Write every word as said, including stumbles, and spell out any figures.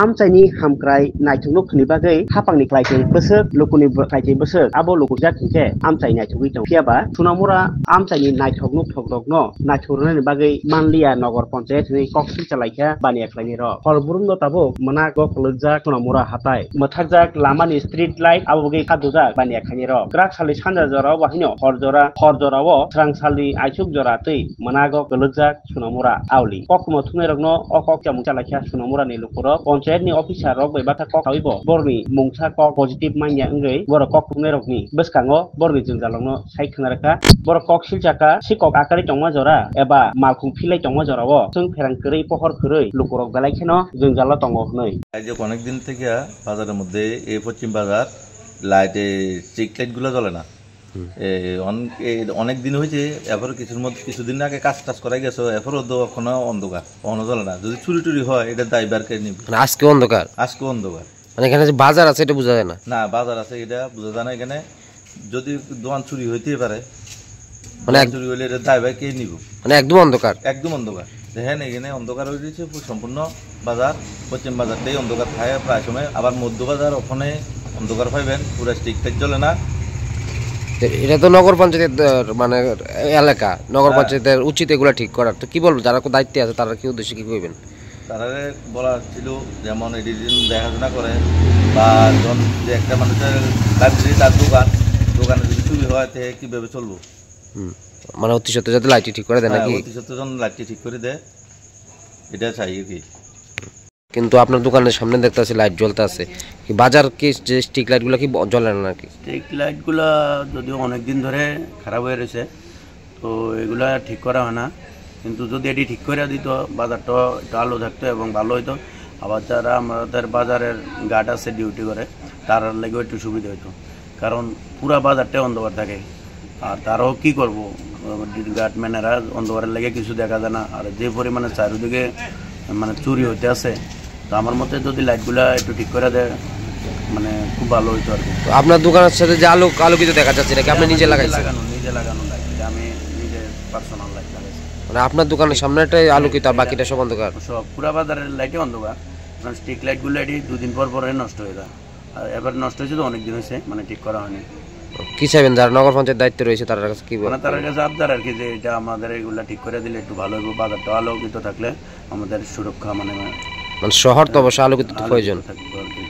Amchaini hamkrai naithoknuk thwngni bagwi hapangni khlaitwi bwswk, lukuni bo-, khlaitwi bwswk abo lukujak hinkhe amchai naithogwi tongo. Phiyaba Chunamura amchaini naithoknuk thokrokno naithok rwnani bagwi manliya nogor panchayat hwnwi kok silchalaikha baniya khlainai rok. Hor burumno tabuk mwnago kwlwkjak Chunamura hatai, mwthakjak lamani street light abo bagwi kha dujak baniya khlainai rok. Kwrak salni sanja jorao bo haino hor jora, hor jorao swrang salni aisuk jora twi mwnago kwlwkjak Chunamura auli. Koktwma thumnairokno o kok chamung chalaikha Chunamurani lukurok. Panchayatni officer rok bai bakha kok sawi bo borokni mungsa kok positive manya wngwi borok kok thumnairokni bwskango borokni jwngjal rokno sai khna rwkha. Borok kok silchakha, si kok akarwi tongma jora eba malkhung philai tongma jorao chwng pherang kwrwi pohor kwrwi lukurok belai kheno jwngjalo tongo hwnwi. আজ অনেক দিন থেকে বাজারের মধ্যে এই পশ্চিম বাজার লাইটে street light গুলো জ্বলে না। হুম। এ, অন-, এ, অনেক দিন হয়েছে, এরপর কিছুর মধ্যে, কিছুদিন আগে কাজ টাজ করা গেছে, এরপরও তো এখনো অন্ধকার, এখনো জ্বলে না। যদি চুরি টুরি হয়, এটা দায়ভার কে নিবে? মানে আজকে অন্ধকার? আজকে অন্ধকার। মানে এখানে যে বাজার আছে, এটা বোঝা যায় না? না, বাজার আছে, এটা বোঝা যায় না। এখানে যদি দোকান চুরি হইতেই পারে, মানে দোকান এক- চুরি হইলে এটা দায়ভার কে নিব? মানে একদম অন্ধকার? একদম অন্ধকার। দেখেন, এখানে অন্ধকার হয়ে গেছে পুরো সম্পূর্ণ বাজার, পশ্চিম বাজারটাই অন্ধকার থাকে প্রায় সময়। আবার মধ্য বাজার, ওখানে অন্ধকার পাইবেন, পুরো স্ট্রিট লাইট জ্বলে না। তো এটা তো নগর পঞ্চায়েতের, আহ, মানে এলাকা, নগর হ্যাঁ। পঞ্চায়েতের উচিত এগুলা ঠিক করার। তো কি বলবো, যারা কো দায়িত্বে আছে, তারা কি উদ্দেশ্যে কি কইবেন? তারারে বলা ছিল, যেমন এটি যেন দেখাশোনা করে, বা জন-, যে একটা মানুষের লাইব্রেরি, তার দোকান, দোকানে যদি চুরি হয়, তে কিভাবে চলবো? হুম। মানে অতি সত্বর যাতে লাইটটি ঠিক করে দেয় হ্যাঁ, নাকি? অতি সত্বর যেন লাইটটি ঠিক করে দেয়, এটা চাই আর কি। কিন্তু আপনার দোকানের সামনে দেখতাছি লাইট জ্বলতে আছে। কি বাজার কি যে স্ট্রিট লাইট গুলো কি ব-, জ্বলে না নাকি? স্ট্রিট লাইট গুলা যদিও অনেক দিন ধরে খারাপ হয়ে রয়েছে, তো এগুলা ঠিক করা হয় না। কিন্তু যদি এটি ঠিক করে দিত, বাজারটা একটু আলো থাকতো এবং ভালো হইতো। আবার যারা আমাদের বাজারের গার্ড আছে, ডিউটি করে, তার লাগেও একটু সুবিধা হইতো, কারণ পুরা বাজারটাই অন্ধকার থাকে। আর তারাও কি করবো, গার্ডম্যানেরা অন্ধকারের লেগে কিছু দেখা যায় না। আর যে পরিমাণে চারিদিকে মানে চুরি হইতে আছে, তো আমার মতে যদি লাইটগুলা একটু ঠিক করে দেয়, মানে খুব ভালো হইতো আর কি। তো আপনার দোকানের সাথে যে আলো, আলোকিত দেখা যাচ্ছে, এটা কি আপনি হ্যাঁ, নিজে আমার নিজে লাগাইছেন? লাগানো, নিজে লাগানো লাইট, এটা আমি নিজে পার্সোনাল লাইট লাগাইছি। মানে আপনার দোকানের সামনেটাই আলোকিত আর বাকিটা সব অন্ধকার? সব পুরা বাজারের লাইটে অন্ধকার, কারণ স্ট্রিট লাইটগুলো এটি দুদিন পর পরে নষ্ট হয়ে যায়। আর এবার নষ্ট হয়েছে তো অনেক দিন হয়েছে, মানে ঠিক করা হয়নি। কি চাইবেন যারা নগর পঞ্চায়েত দায়িত্বে রয়েছে তার কাছে কি বলবেন? মানে তার কাছে আবদার আর কি, যে এটা আমাদের এগুলা ঠিক করে দিলে একটু ভালো হইব, বাজারটা আলোকিত থাকলে আমাদের সুরক্ষা, মানে মানে শহর তো অবশ্যই আলোকিত তো আলোকিত প্রয়োজন। থাকবে আর কি।